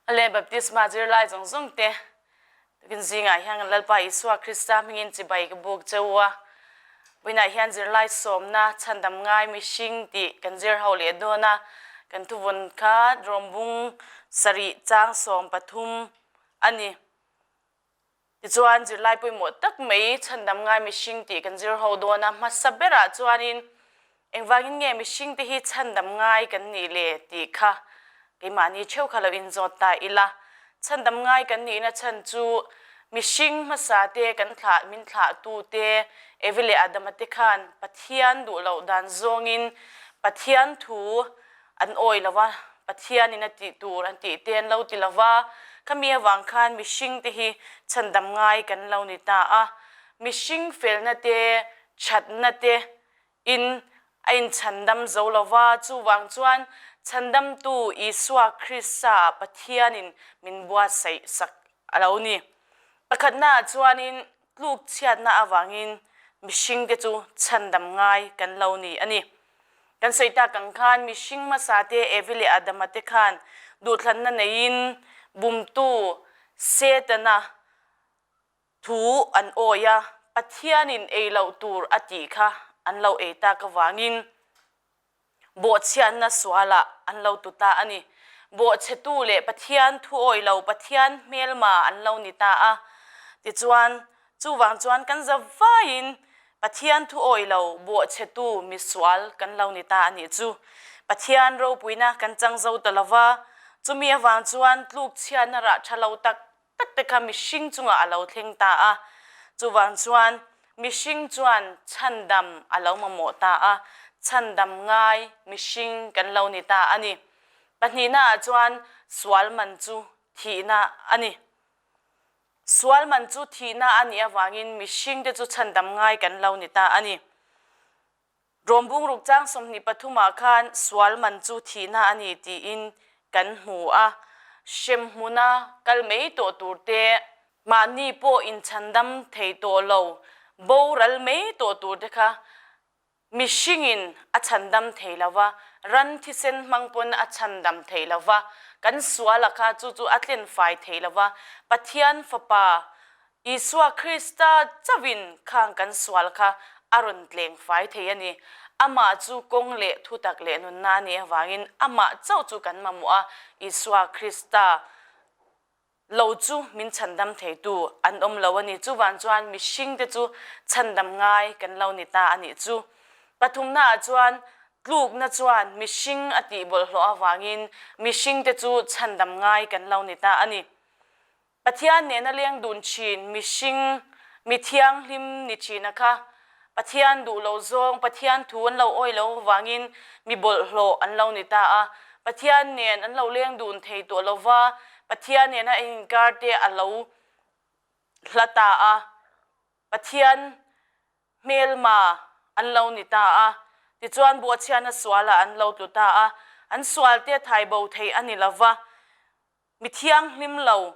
Le baptisma zirlai zawng zawng te tukin zingah hian kan Lalpa Isua Krista hmingin chibai ka buk che u a. Vawiinah hian zirlai sawmna chhandam ngai mihring tih kan zir ho leh dawn a. Kan thuvawn kha Rawmbung sarih chang 13 a ni. Tichuan, zirlai pawimawh tak mai chhandam ngai mihring tih kan zir ho dawn a, hmasa berah chuanin engvangin nge mihringte hi chhandam ngai kan nih le tih kha keimahni theuh kha lo inzawt ta ila. Chhandam ngai kan nihna chhan chu mihring hmasa te kan thlah min thlahtu te Evi leh Adama te khan Pathian duh loh dan zawngin Pathian thu an awi lo va, Pathianin a tih tur an tih te an lo ti lo va, khami avang khan mihring te hi chhandam ngai kan lo ni ta a, mihring felna te, thatna te in a inchhandam zo lo va, chuvang chuan chhandamtu Isua Krista Pathianin min buatsaih sak a lo ni. Pakhatnaah chuanin tluk chhiatna avangin mihring te chu chhandam ngai kan lo ni a ni. Kan sawi tak ang khan mihring hmasa te Evi leh Adama te khan duhthlanna neiin bumtu Setana thu an awi a, Pathianin ei loh tur a tih kha an lo ei tak avangin Bawhchhiatna sualah an lo tu ta a ni. Bawhchhetu leh Pathian thuawi lo Pathian hmelma an lo ni ta a. Tichuan, chuvang chuan kan za vaiin Pathian thuawi lo bawhchhetu misual kan lo ni ta a nih chu. Pathian ropuina kan chang zo ta lo va, chumi avang chuan tlukchhiatna rah tha lo tak tak te kha mihring chungah a lo thleng ta a, chuvang chuan mihring chuan chhandam a lo mamawh ta a, chhandam ngai mihring kan lo ni ta a ni. Pahnihnaah chuan sual man chu thihna a ni. Sual man chu thihna a nih avangin mihringte chu chhandam ngai kan lo ni ta a ni. Rawmbung ruk chang 23 ah khan sual man chu thihna a ni tiin kan hmu a, hrem hmuna kal mai tawh tur te, mahni pawh inchhandam thei tawh lo, boral mai tawh tur te kha mihringin a chhandam thei lo va, ran thisen hmang pawn a chhandam thei lo va, kan suala kha chu chu a tlen fai thei lo va, Pathian Fapa Isua Krista chauhin khang kan sual kha a rawn tleng fai thei a ni. Amah chu kawng leh thutak leh nunna a nih avangin amah chauh chu kan mamawh a, Isua Krista lo chu min chhandam theitu an awm lo a ni. Chuvang chuan mihringte chu chhandam ngai kan lo ni ta a nih chu. Pathumnaah chuan tlukna chuan mihring a tih bawlhhlawh avangin mihringte chu chhandam ngai kan lo ni ta a ni. Pathian nena leng dun thin mihring, mi thianghlim ni thina kha Pathian duh lo zawng, Pathian thu an lo awi lo avangin mi bawlhhlawh an lo ni ta a. Pathian nen an lo leng dun thei tawh lo va, Pathian nena a inkar te a lo hla ta a. Pathian hmelma an lo ni ta a, tichuan buachiana sualah an lo tlu ta a. An sualte thaibo thei a ni lo va. Mi thianghlim lo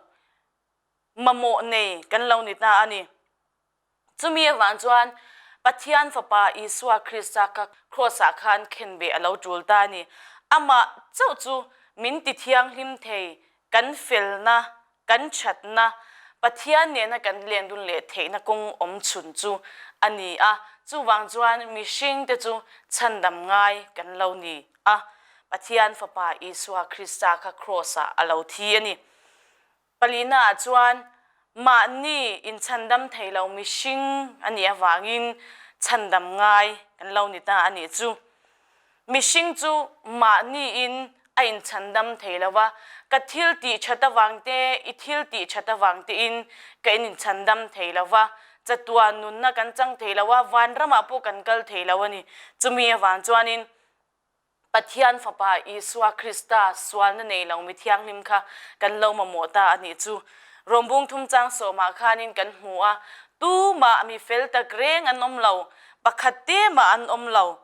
mamawh nei kan lo ni ta a ni. Chumi avang chuan Pathian Fapa Isua Krista kha Kraws-ah khan khenbeh a lo tul ta a ni. Amah chauh chu min ti thianghlim thei, kan felna, kan thatna, Pathian nena kan lendun leh theihna kawng awm chhun chu a ni a. Chuvang chuan mihringte chu chhandam ngai kan lo ni. A, Pathian Fapa Isua Krista kha Kraws-ah a lo thi a ni. Palinaah chuan mahni inchhandam thei lo mihring a nih avangin chhandam ngai kan lo ni ta a nih chu. Mihring chu mahniin a inchhandam thei lo va, ka thil tih that avang te, i thil tih that avang tein ka in inchhandam thei lo va, chatuan nunna kan chang thei lo a, vanramah pawh kan kal thei lo a ni. Chumi avang chuanin Pathian Fapa Isua Krista sualna nei lo mi thianghlim kha kan lo mamawh ta a nih chu. Rawmbung thum chang sawmah khanin kan hmu a, tumah mi fel tak reng an awm lo, pakhat te mah an awm lo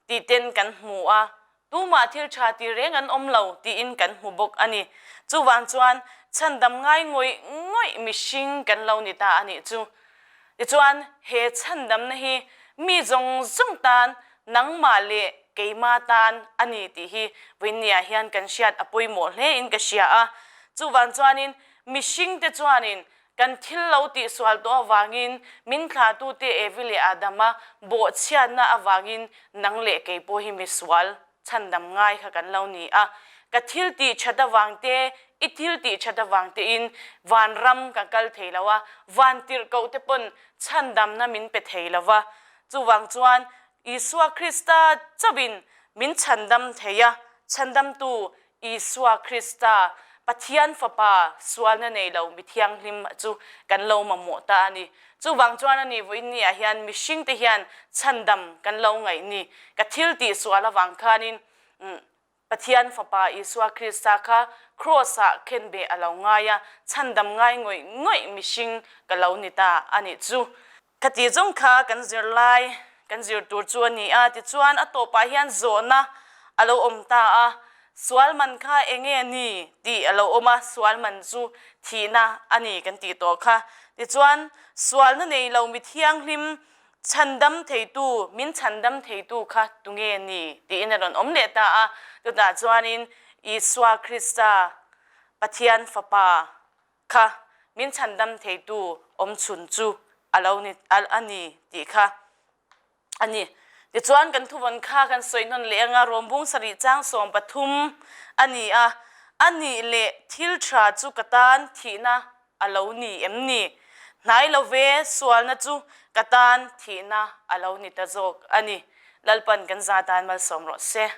tih ten kan hmu a, tumah thil tha ti reng an awm lo tiin kan hmu bawk a ni. Chuvang chuan chhandam ngai ngawih ngawih mihring kan lo ni ta a nih chu. Tichuan, he chhandamna hi mi zawng zawng tan, nangmah leh keima tan a ni tih hi Vawinia hian kan hriat a pawimawh hle in ka hria a. Chuvang chuanin mihringte chuanin kan thil lo tihsual tawh avangin min thlahtute Evi leh Adama bawhchhiatna avangin nang leh kei pawh hi misual chhandam ngai kha kan lo ni a. Ka thil tih that avang te, i thil tih that avang tein vanram kan kal thei lo a, van tirhkoh te pawn chhandamna min pe thei lo va. Chuvang chuan Isua Krista chauhin min chhandam thei a, chhandamtu Isua Krista, Pathian Fapa sualna nei lo mi thianghlim chu kan lo mamawh ta a ni. Chuvang chuan a ni vawiinniah hian mihringte hian chhandam kan lo ngaih ni. Ka thil tih sual avang khanin Pathian Fapa Isua Krista kha Kraws-ah khenbeh a lo ngai a, chhandam ngai ngawih ngawih mihring ka lo ni ta a nih chu. Khati zawng kha kan zir lai kan zir tur chu a ni a, tichuan a tawpah hian zawhna a lo awm ta a, sual man kha eng nge ni tih a lo awm a, sual man chu thihna a ni kan tih tawh kha. Tichuan sualna nei lo mi thianghlim chhandam theitu, min chhandam theitu kha tunge ni tiin a rawn awm leh ta a, chutah chuanin Isua Krista Pathian Fapa kha min chhandam theitu awmchhun chu a lo ni a ni tih kha a ni. Tichuan kan thuvawn kha kan sawi hnawn leh anga Rawmbung sarih chang 13 a ni a, a nih leh thil tha chu ka tan thihna a lo ni em ni? Hnai lo ve, sualna chu ka tan thihna a lo ni ta zawk a ni. Lalpan kan za tan malsawm rawh se.